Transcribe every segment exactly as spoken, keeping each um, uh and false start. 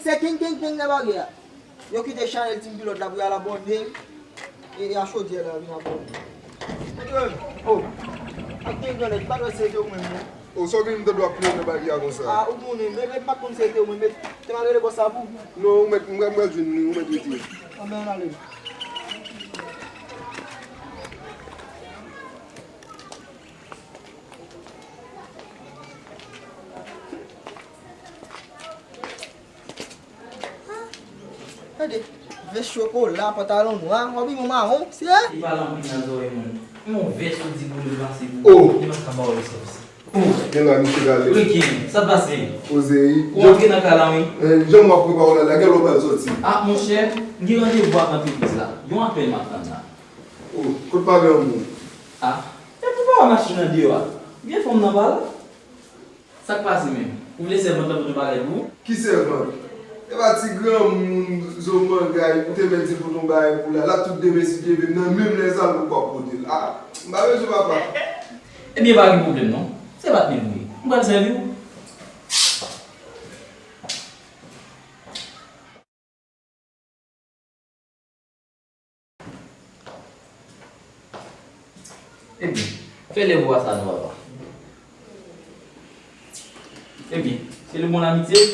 Se king, king, king nan baryè a. Yo kite Chanel Team Pilot la pou y al abòne e, e a chodyè la vin abòne. Montre m. Oh. Ak king nan nèt, pa dwe se te ou menm, non. Oh, sa w gen m tande w ap plede nan baryè a konsa? Ah, ou konnen, men, men m pa t konn se te ou menm, men te m al rele bòs la pou. Non, ou mèt, m pral jwenn li, ou mèt retire. Anben, ann ale. Gade, vès chokola, pantalon nwa, wòb mawon, se? Li pale anpil nan zòrèy moun. Yon vès ou di pou l pase pou. Oh. Li pa ka ba w resèv sa. Oh. Men la, misye Gale. Wi, King, sa t pase? Poze, wi. Ou antre nan kay la, wi. Eh, jan m ap prepare w la, la, gen lè w pral soti. Ah, monchè, m gen randevou ak antrepriz la. Yon apèl m ap tann la. Oh, kot pa gen moun? Ah, e pou pa wè machin nan deyò a. Vye fanm nan pa la. Sa k pase menm? Ou vle sèvant lan pote yon bagay pou ou? Ki sèvant? E pa ti granmoun zo mangay ou te mèt di pote yon bagay pou la. L ap tout demen si Dye vle, nan menm lè sa l pou w ap pote l. Ah, m pa bezwen papa. Ebyen, pa gen pwoblèm non. Se patnè m ou ye. M pral sèvi w. Ebyen, fè lè vwa sa non papa. Ebyen, se le bon amitié.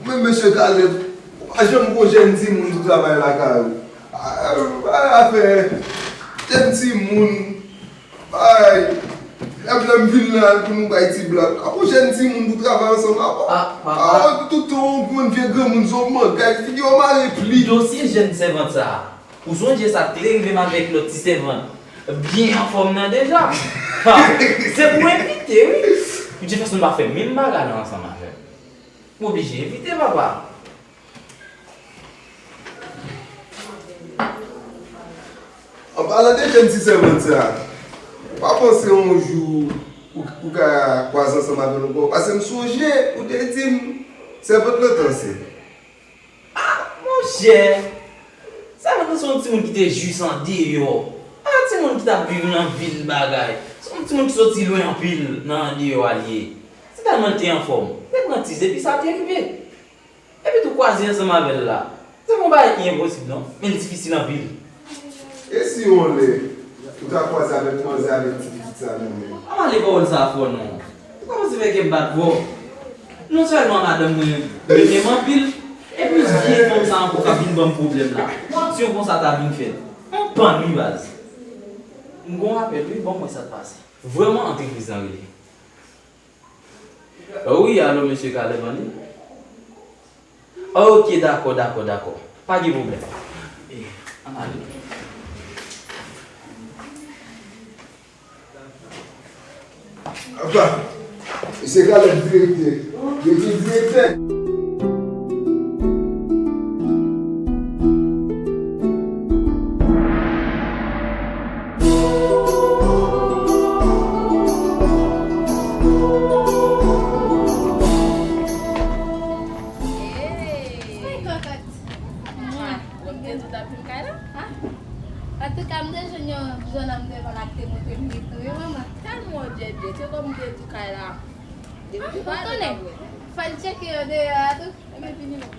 Men mesye Caleb, ou pa janm gon jèn timoun pou travay lakay ou. A, a, afè jèn timoun. Ay, lè, lè m vin la pou nou bay ti blag. Apo jèn timoun pou travay ansanm la. Ah, papa. Ah, tout tan ou konn vye granmoun zo mangay, figi w mare pli. Dosye jèn sèvant sa a, ou sonje sa k te rive m avèk lòt ti sèvant byen anfòm nan deja. Ha, se pou envite, wi. Pou Jefferson pa fè menm bagay la ansanm avè m. M oblije envite, papa. An palan de jèn ti sèvant sa, ou pa panse yon jou ou, ou ka kwaze ansanm avè l ankò? Paske m sonje ou te di m sèvant lan t ansent. Ah, monchè! Sèvant lan se yon timoun ki te jis andeyò. Pa yon timoun ki t ap viv nan vil bagay. Se yon timoun ki soti lwen anpil nan andeyò a l ye. Se tèlman l te anfòm, l te pran ti ze, epi sa te rive. Epi tou kwaze ansanm avè l la, se pa yon bagay ki enposib non, men l difisil anpil. E si yon lè ou ta kwaze avèk manzè avèk ti pitit sa nan men? Pa pale pawòl sa fò non. Ou kòmanse fè kè m bat vò. Non sèlman madanm mwen renmen m anpil, epi vye fanm sa ankò k ap vin ban m pwoblèm la. Yon aksyon konsa ta vin fèt. M pann wi baz. M gon apèl wi, ban m wè sa k pase. Vrèman antrepriz lan rele. Wi, alo, mesye Caleb anni? Ok, dakò, dakò, dakò. Pa gen pwoblèm. E, ann ale. Apa, mesye Caleb direktè. Direktè, direktè. Hey! Hey, kòkòt! Mwen, ou te di w t ap vin kay la? Ah! Antouka, m te jwenn yon jènòm devan la ki te montre m rit ou, wi, manman. Tèlman w djèdjè, se kòm m te di w kay la. Depi ou konnen, fò l tcheke yo deyò a tou. Ebyen, vini non.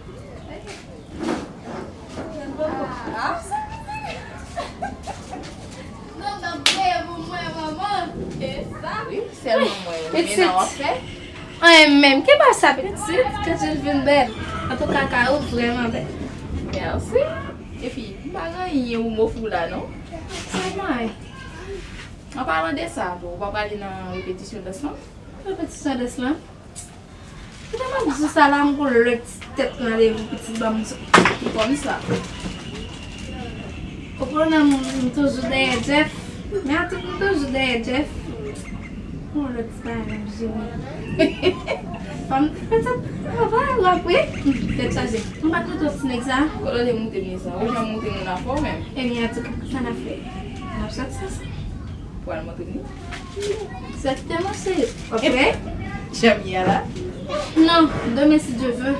Ah, sa vini. Non, m ap veye pou mwen, manman. E sa? Wi, sèlman mwen. Pitit. Mennaj w ap fè? Anyen menm. Ki bagay sa, pitit? Kè Djilvin bèl. Antouka, kay ou vrèman bèl. Mèsi. Epi, m pa gen anyen pou m ofri w la, non. Sa mwen. An palan de sa, tou, ou pa prale nan repetisyon dans lan? Repetisyon dans lan? Kite m ap di w sa la, m gon lòt ti tèt nan leve pitit ban m di w. Ki kòm sa? Ou konnen m, m toujou dèyè Jeff. Men atik m toujou dèyè Jeff. M gon lòt ti bagay m ap jere. Fanm, petèt, anvan w ap wi. Tèt chaje. M pa t montre w ti nèg sa? Kote w te montre m nèg sa? Ou janm montre moun afè w menm. Ebyen, atik, sa n ap fè? N ap sòti ansanm. Pral montre m li? Exactement, chérie. Ok? Jan m ye a la? Non, demain, si Dieu veut.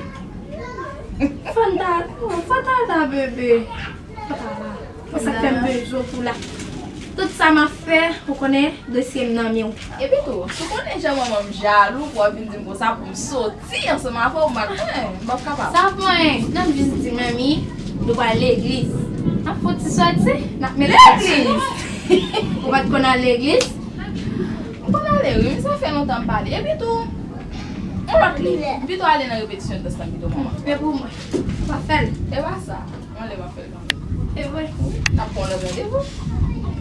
Fò n ta, fò n ta la, bebe. Fò n ta la. Fò sa k fè m bezwen w pou la. Tout sa m ap fè, ou konnen, dosye m nan men w. Epi tou, si w konnen jan manman m jalou pou w ap vin di m konsa pou m soti ansanm avè w, m al mwen, m p ap kapab. Sa pou anyen, n ap jis di manmi, nou pral legliz. N ap fè yon ti sòti, n ap mete legliz. Ou pa t konn al legliz? M konn ale, wi, men sa fè lontan m pa ale. Epi tou, yon lòt li, m pito ale nan repetisyon dans lan pito, manman. Men pou mwen, ou pa fè l. E pa sa, mwen lè m ap fè l kanmenm. E vre? N ap pran lòt randevou.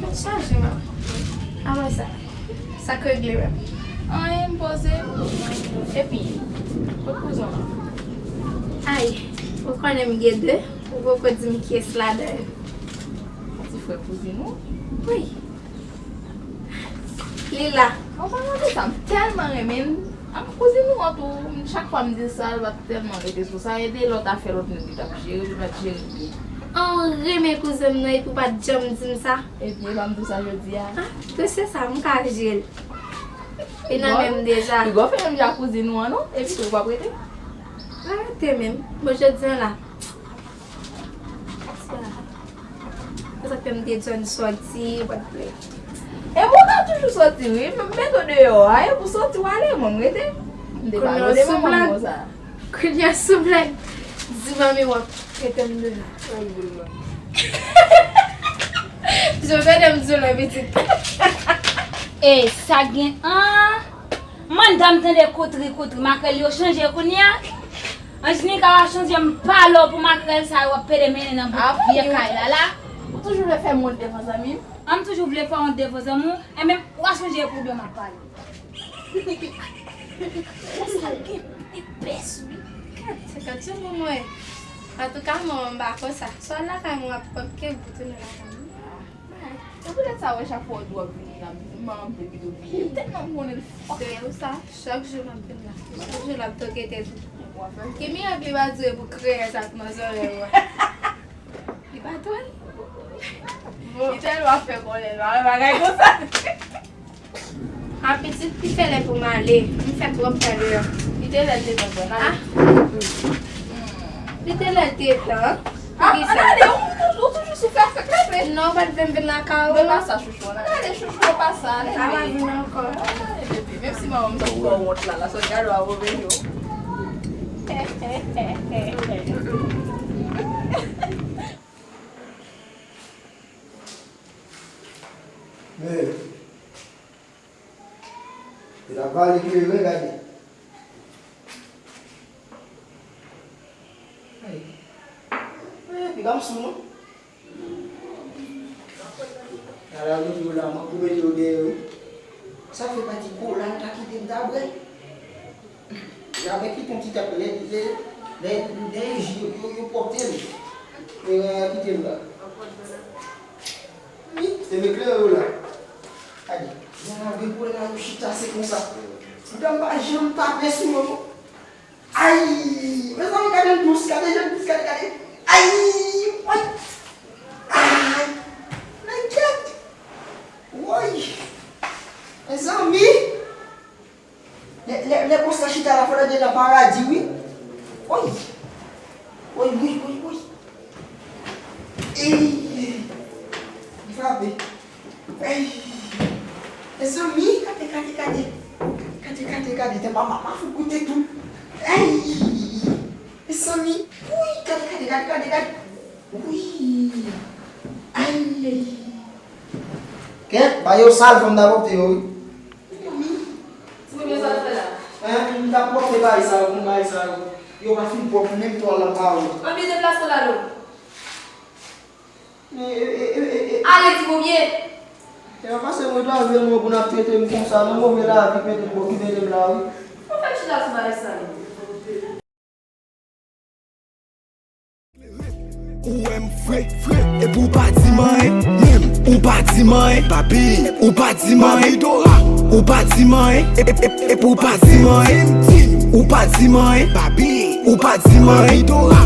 Mwen chanje, manman. Apre sa, sa k regle menm? Anyen, m poze. Epi, kot kouzen w lan? Ay, ou konnen m gen de, ou poko di m kiyès ladan yo. Ti frè kouzin ou? Wi. Li la. An palan de sa, m tèlman renmen l. An kouzin ou an tou, chak fwa m di sa, l pa t tèlman rete sou sa. E de lòt afè lòt nèg li t ap jere, li pa t jere l byen. An renmen kouzen m nan epi w pa t janm di m sa. Ebyen, e pa m di w sa jodi a? Ah, dosye sa, m ka jere l. Li nan men m deja. Piga w fè menm jan ak kouzin ou an non, epi tou w p ap rete? Pa rete menm. Bon, jodi a la. Sa k fè m te djòl sòti, w ap plè. E bon, w ka toujou sòti, wi. M mete w deyò a, e pou sòti w ale, mwen m rete. M te pa rele manman m konsa. Kounye a sou blag, di manmi w ap rete m deyò. Jovè de m di w la, pitit. E sa gen an. Mandan m tande koutri koutri, makrèl yo chanje kounye a. Anjnika w ap chanje m pale w pou makrèl sa yo w ap pede mennen nan bout vye kay la la. Ou toujou vle fè m wont devan zanmi m? An m toujou vle fè w wont devan zanmi w, enben w a chanje pou de m ap pale. Ou sa gen epès wi. Gad, se gad sou moun mwen. Antouka, manman m pa konsa. Swa lakay mwen w ap pran ke bout ou nan lakay mwen. Se poutèt sa w wè chak fwa w di w ap vini la, m anpe pito bliye. M tèlman konnen l fòk. Se ou sa, chak jou l ap vin la. Chak jou l ap toke tèt ou. Ki mirak li pa dwe pou kreyè sa k nan zòrèy ou a. Li pa dwe. Bon. Li tèlman fè konnen l pa wè bagay konsa. A pitit, li fè lè pou m ale. M fè twòp talè. Li te lè l te tan pou n ale. Ah. Li te lè l te tan. Ah, poukisa? Gade, ou, ou, ou toujou sou fè fèk la vre. Non, ou pa t vle m vin lakay ou. Men pa sa, chouchou. Gade, chouchou, pa sa. Sa va vin ankò. Gade, bebe. Menm si manman m sot fè w wont la, la sot gade w a move jou. Men. Li t ap vale kleren, gade. Ay. Eh, piga m sou non. Ala nou yo la, mwen pou mete yo dèyè wi. Sa fè pati kola l ta kite m ta bwè. Javè kite yon ti tap lè, lè, lè, lè ji yo, yo, yo pòte l. E, kite l la. Wi, se m eklere yo la. Gade, jan lave pou la yo chita se konsa. Bouda m pa janm tape sou yo non. Ay! Mezanmi, gade l dous, gade jan l dous, gade, gade. Ay! Woy! Ay! Men kèt! Woy! Mezanmi! Lè, lè, lè konsa chita la, fò l ap nan paradi, wi. Woy! Woy, woy, woy, woy! Ey! Li frape. Ey! Mezanmi, gade, gade, gade. Gade, gade, gade. Tè mama, ma fou koute tou. Ey! Mezanmi. Woy, gade, gade, gade, gade, gade. Woy! Ay! Kèt, ba yo sal, fò m ta pwòpte yo, wi. Ti moun yo sa l fè la? Hein, m t ap pwòpte bagay sa yo, pou bagay sa yo. Yo pa fin pwòp, menm twal la pa wont. Anvi deplase w la non. Men, e, e, e, e, e. Ale, di m oubyen. E pa pase mwen ta vle mwen pou n ap trete m konsa, nan move lavi, mete m bò ki mete m la, wi. Ou fè m chita sou bagay sa yo. Ou wè m fre, fre, epi w pa di m anyen, menm, ou pa di m anyen, papi, ou pa di m anyen, Dora, ou pa di m anyen, e, e, e, epi w pa di m anyen, ou pa di m anyen, papi, ou pa di m anyen, Dora.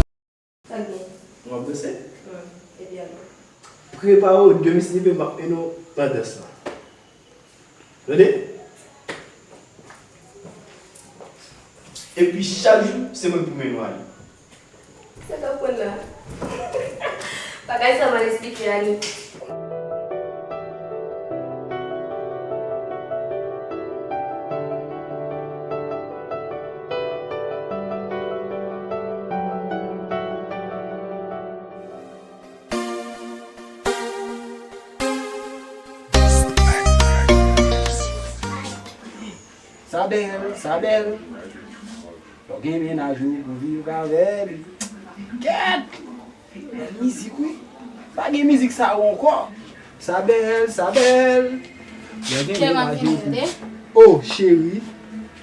Sa gen? W ap danse? Wi, epi alò? Prepare w, demen si Dye vle m ap mennen w nan dans lan. Tande? Epi chak jou, se mwen pou mennen w ale. Sa k ap pran la? Bagay sa mal esplike, Ani. Sa bèl, sa bèl. Fò gen mennaj ou pou viv avè l. Kèt! Bèl mizik, wi. Pa gen mizik sa yo ankò. Sa bèl, sa bèl. Lè gen mennaj ou pou. Oh, cheri.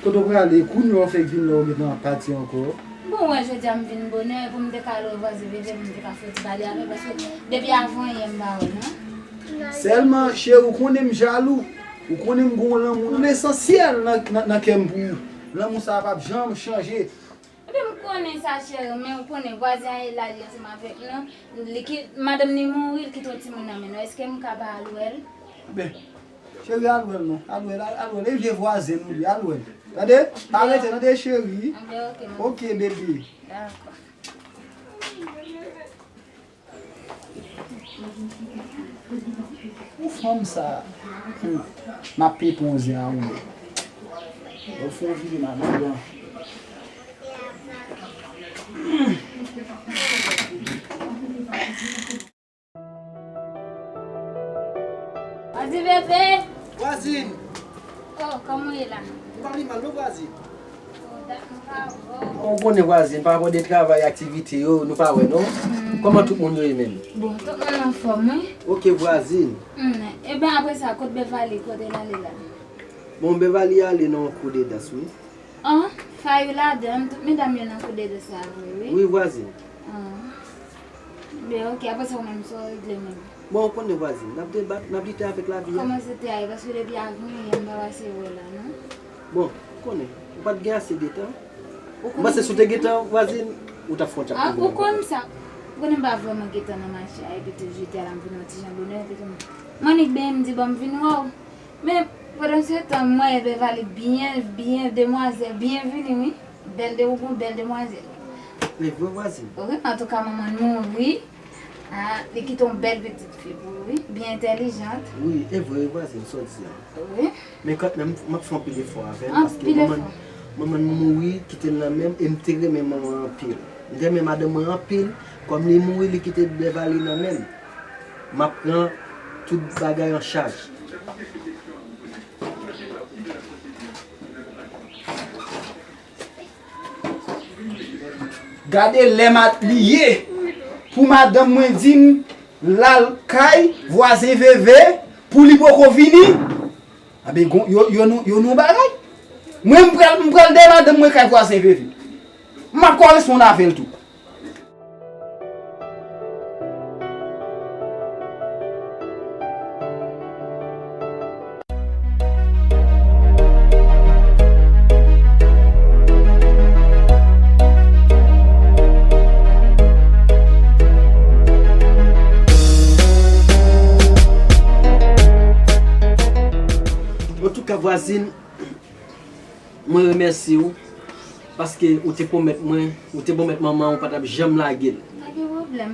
Kote w prale? Kounye a w fèk vin la, ou gentan ap pati ankò. Bon, wè, jodi a m vin bonè pou m te ka al wè vwazen Veve, pou m te ka fè yon ti pale avè l, paske depi avan yè m pa wè l, non. Sèlman, cheri, ou konnen m jalou. Ou konnen m gon lanmou lesansyèl nan, nan, nan kè m pou ou. Lanmou sa a p ap janm chanje. Ebyen, m konnen sa, cheri, men ou konnen vwazen an ye la, li ansanm avèk nou. Li ki, madanm li mouri, li kite yon timoun nan men nou. Èske m ka pa al wè l? Ben, cheri, al wè l non. Al wè l, al, al wè l. E vye vwazen nou li, al wè l. Tande? Pa rete, tande, cheri. Ebyen, ok, m. Ok, bebe. Dakò. Ou fanm sa, hmm, m ap pete yon zen a ou menm. Ou fè yon vire madanm. Vwazen Veve! Vwazin! Oh, kòman w ye la? M pa pi mal non, vwazin. Oh, dat nou pa wè w. Ou konnen vwazin, pa rapò de travay, aktivite yo, nou pa wè non. Hmm. Kòman tout moun yo ye menm? Bon, tout moun anfòm, wi. Ok, vwazin. Hmm, ebyen, apre sa, kot Beverly, kote l ale la? Bon, Beverly ale nan yon kou de dans, wi. An, Fayou ladan, tout medam yo nan kou de dans la vre, wi. Wi, vwazin. An. Ben, ok, apre sa, ou menm, sa w regle menm? Bon, ou konnen, vwazin, n ap debat, n ap lite avèk lavi a. Kòman se te a ye? Paske depi avan yè, m pa pase wè w la, non. Bon, ou konnen, ou pa t gen ase de tan. M panse si w te gen tan, vwazin, ou t ap fè yon ti ap. Ah, ou konn sa. Ou konnen m pa vrèman gen tan nan mache a, epi tou, jodi a la, m vin yon ti jan bonè, epi tou, m annik benyen, m di, bon, m vin wè w. Men, pandan se tan, m wè Beverly byen, byen, demwazèl, byen vini, wi. Bèl de, ou gon bèl demwazèl. Men vre, vwazin. Wi, antouka, manman l mouri. Ah, li kite yon bèl pitit fi pou ou, wi. Byen entèlijant. Wi, e vre, vwazin, sa w di a. Wi. Men kanmenm, m ap fè anpil efò avè l, paske manman, manman l mouri, kite l nan men m, e m te renmen manman an anpil. M te renmen madanm mwen anpil, kòm li mouri, li kite Beverly nan men m. M ap pran tout bagay an chaj. Gade lè m ap li ye pou madanm mwen di m l al kay vwazen Veve pou li poko vini. Anben, gon, yo, yo, nou, yo nou bagay. Mwen, m pral, m pral dèyè madanm mwen kay vwazen Veve. M ap koresponn avè l tou. Antouka, vwazin, mwen remèsye w, paske ou te pwomèt mwen, ou te pwomèt manman w pa t ap janm lage l. Pa gen pwoblèm.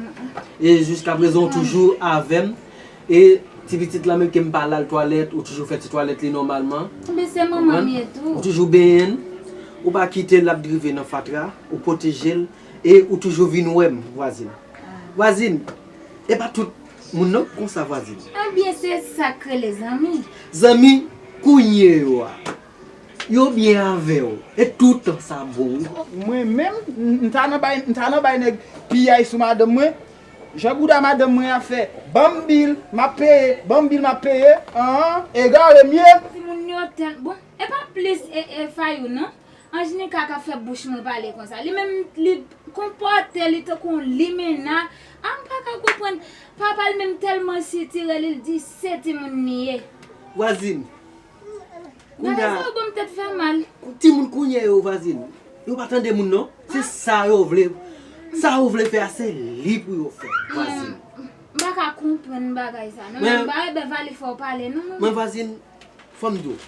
E jiskaprezan, ou toujou avè m. E ti pitit la, menm ke m pa al al twalèt, ou toujou fè ti twalèt li nòmalman. Men se manman m ye tou. Ou toujou benyen l. Ou pa kite l ap drive nan fatra. Ou pwoteje l. E ou toujou vin wè m, vwazin. Vwazin, e pa tout moun non k konsa, vwazin. Ebyen, se sa k rele zanmi. Zanmi kounye yo a. Yo byen avè w. E toutan sa bon, wi. Mwen menm, m, m ta nan bay, m ta nan bay nèg piyay sou madanm mwen. Jan bouda madanm mwen ap fè, ban m bil, m ap peye, ban m bil, m ap peye. An, egare m ye. Timoun yo tèl, bon, e pa plis e, e Fayou, non. Anjnika k ap fè bouch mwen pale konsa. Li menm, li konpòte li tankou yon limena. A, m pa ka konprann. Papa l menm tèlman sitire li, l di se timoun li ye. Vwazin. Bagay sa yo ban m tèt fè mal. Timoun kounye yo, vwazin. Yo pa tande moun, non. Se sa yo vle. Sa yo vle fè a, se li pou yo fè, vwazin. M pa ka konprann bagay sa, non. Men m pa wè Beverly fè w pale, non, manman. Mwen, vwazin, fò m di w.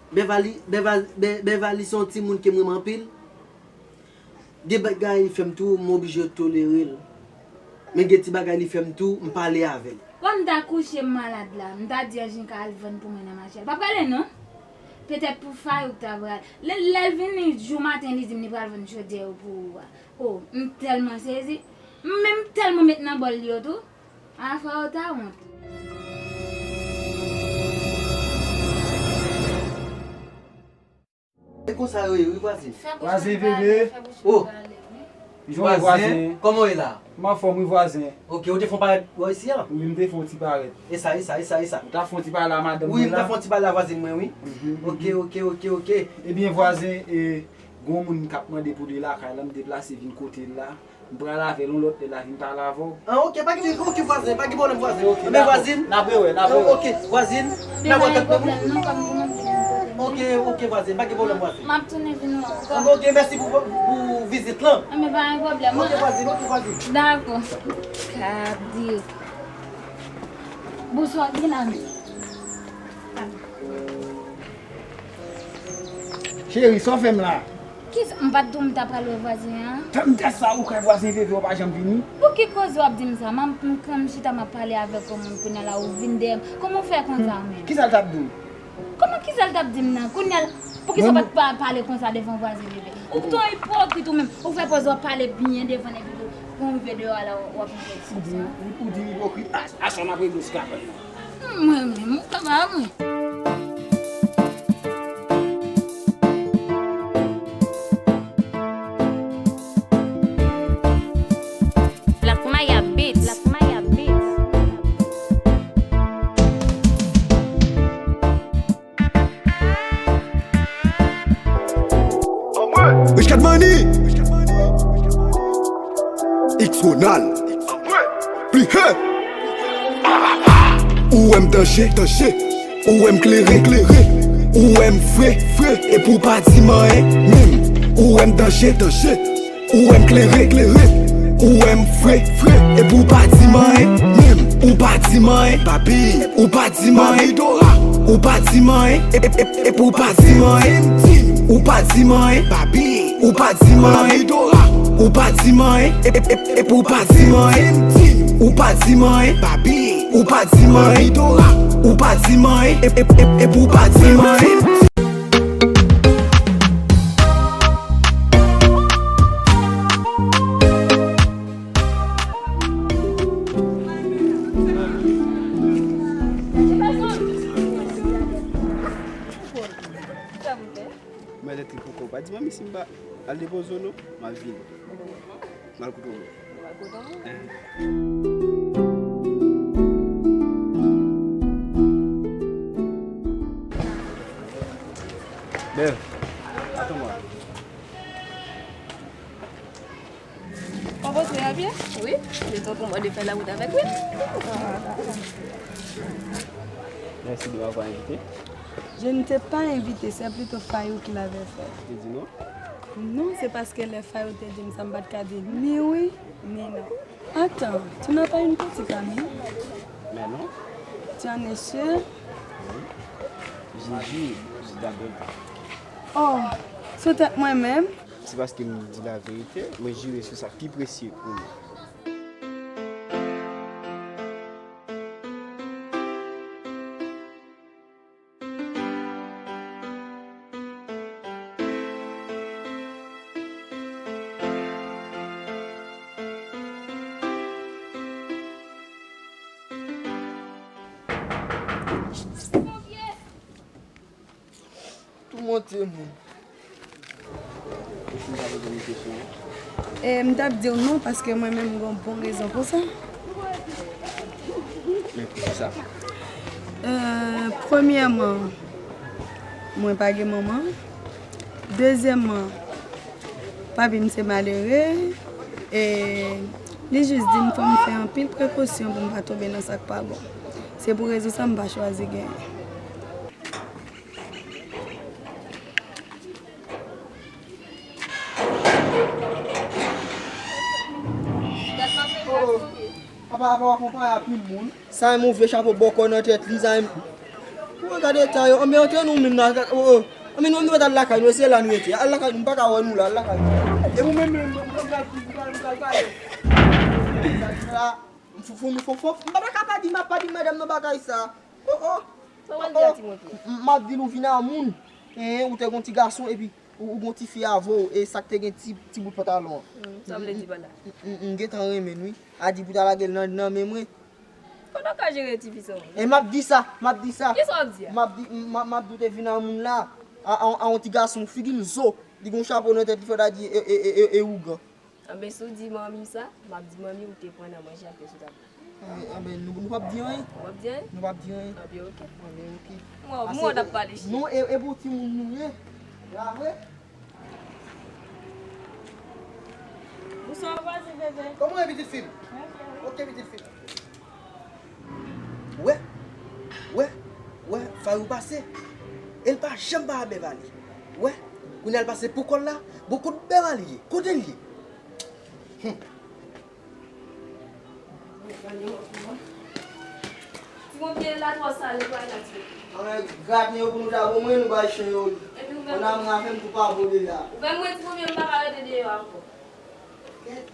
Beverly, Beverly, Be-, Beverly se yon timoun ke m renmen anpil. Gen bagay li fè m tou, m oblije tolere l. Men gen ti bagay li fè m tou, m pale avè l. Bon, m ta kouche, m malad la. M ta di Anjnika al vann pou mwen nan mache a. L pa prale, non. Petèt pou Fayou k ta pral. Lè, lè l vini, jou maten, li di m li pral vann chodyè yo pou ou a. O, m tèlman sezi. M menm tèlman met nan bòl li yo tou. A, Fayou ta wont. E konsa yo ye, wi, vwazin. Fè bouch mwen pale, fè bouch mwen pale, wi. Jan w ye, vwazen? Kòman w ye la? M anfòm, wi, vwazen. Ok, ou te fè yon parèt bò isi a? Wi, m te fè yon ti parèt. E sa, e sa, e sa, e sa? M ta fè yon ti pale a madanm mwen la. Wi, m ta fè yon ti pale a vwazin mwen, wi. Ok, ok, ok, ok. Ebyen, vwazen, e, gen yon moun k ap mande pou li lakay la, m deplase vin kote l la. M pral avè l yon lòt lè, l a vin pale avè w. Ah, ok, pa gen, ok, vwazen, pa gen pwoblèm, vwazen. Ok, men dakò. Vwazin. N ap rewè, n ap rewè. Ok, vwazin. N ap wè tèt nan moun. Ok, ok, vwazen, pa gen pwoblèm, vwazen. M ap tounen vin wè w ankò. Ah, ok, mèsi pou, pou vizit lan. Ah, men pa gen pwoblèm. Ok, vwazin, ok, vwazin. Dakò. Kabdi. Bonswa, Dylan. Cheri, sa w fè m la? Kisa? M pa t di w m ta pral wè vwazen an? Tann tè sa, ou kwè vwazen Veve w pa janm vini? Pou ki koze w ap di m sa? M, m, m chita m ap pale avèk yon moun kounye a la, ou vin dèyè m. Kòman w fè konsa menm? Kisa l t ap di w? Kòman kisa l t ap di m nan? Kounye a la, poukisa w pa t pa pale konsa devan vwazen Veve? Ou pito ipokrit ou menm. Ou fè pòz w ap pale byen devan nèg yo. Pou w rive deyò a la, w ap mete ekspresyon. Ou di, ou, ou di m ipokrit. A, a sa n ap regle sou kabann nan. Mwen menm, ou ka ba mwen. Black Maya Beats. Black Maya Beats. Rich Cat Money. X Ronald. Pli he. Ou wè m danje, danje. Ou wè m klere, klere. Ou wè m fre, fre. Epi w pa di m anyen, menm. Ou wè m danje, danje. Ou wè m klere, klere. Ou wè m fre, fre. Epi w pa di m anyen, menm. Ou pa di m anyen, papi. Ou pa di m anyen, Dora. Ou pa di m anyen, e, e, e, epi w pa di m anyen. Ou pa di m anyen, papi. Ou pa di m anyen, Dora. Ou pa di m anyen, e, e, e, epi w pa di m anyen. Ou pa di m anyen, papi. Ou pa di m anyen, Dora. Ou pa di m anyen, e, e, e, epi w pa di m anyen. Mwen lè trip ankò. Pa di manmi si m pa al depoze w non, m ap vini. M al kote w. Ou al kote w? Bèl. Atann mwen. Konprann trè byen? Wi, le tonton mwen te fè la wout avèk mwen. Merci de m'avoir invité. Je ne t'ai pas invité, c'est plutôt Fayou qui l'avait fait. Te di non? Non, c'est parce que lè Fayou te di m sa, m pa t ka di ni wi, ni non. Attends, tu n'as pas une petite amie? Mais non. Tu en es sûr? Oui. J'ai juré sur ta bonté. Oh, sou tèt mwen menm? Se paske m di laverite, mwen jire sou sa ki presye pou mwen. Tou monte moun. Ou fin pa poze m kesyon an? E, m t ap di w non, paske mwen menm m gen yon bon rezon pou sa. Men poukisa? E, premyèman, mwen pa gen manman. Dezyèmman, papi m se malere. E li jis di m fò m fè anpil prekosyon pou m pa tonbe nan sa k pa bon. Se pou rezon sa m pa chwazi genyen. Oh, oh. Apa, apa w ap konpare ak yon moun? Sa yon move chapo bòkò nan tèt li, sa yon... Ou gade eta yo, anben antre nou menm nan, oh, oh. Anben nou menm nou mèt al lakay nou, e se la nou rete. Al lakay nou, m pa ka wè nou la, al lakay nou. E ou menm, menm, m pral, m pral, m pral pale. Sa ki la, m fou, fou, m fou, fou. M pa ta ka pa di, m ap pa di madanm nan bagay sa. Oh, oh. Sa w ap di a ti mwen tou? M, m ap di l ou vin a moun. Hein, ou te gon ti gason epi ou, ou gon ti fi avè w, e sa k te gen ti, ti bout pantalon an. Hmm, sa vle di pa la? M, m, m gentan renmen l wi. A di pou ta lage l nan, nan men mwen. Kòman w ka jere ti fi sa w? E m ap di sa, m ap di sa. Kisa w ap di a? M ap di, m, m, m ap di w te vin a moun la. A, a, a yon ti gason, figi l zo. Li gen yon chapo nan tèt, li fè w ta di e, e, e, e, e ougan. Anben, si w di manmi m sa, m ap di manmi w te pran nan manje ak yo sou tab la. Anben, anben, nou, nou p ap di anyen. W ap di anyen? Nou p ap di anyen. Anben, oke. Anben, oke. Mwen, mwen w t ap pale chyen. Non, e, e bon timoun nou ye. La vre? Bonswa, vwazen Veve. Kòman w ye, pitit fi m? Mwen byen, wi. Oke, pitit fi m. Wè, wè, wè, Fayou pase. E l pa janm pa a Beverly. Wè, kounye a l pase pou kò l la, bon, kot Beverly ye? Kote l ye? Hum. Ti ponpye la twò sale, netwaye la, ti ponpye. Ann gate yo pou nou ta bon, mwen nou bay chen yo. Epi ou menm? Ann a mwen afè m pou pa vole la. Ou menm, mwen, ti ponpye, m pa ka rete deyò ankò. Kèt.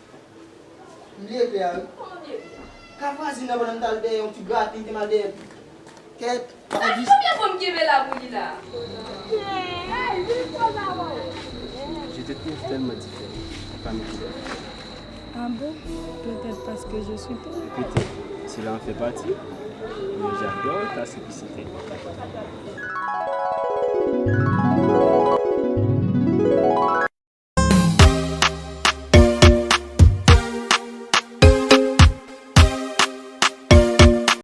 M bliye klè a, wi. Kòman bliye klè a? Ka vwazin nan pandan m t al dèyè yon ti gratin, te m al dèyè. Kèt. Sa konbyen fwa m kenbe la pou li la? Je te trouve tellement différente parmi tout le monde. Ah bon? Peut-être parce que je suis belle. Peut-être, cela en fait partie, mais j'adore ta simplicité.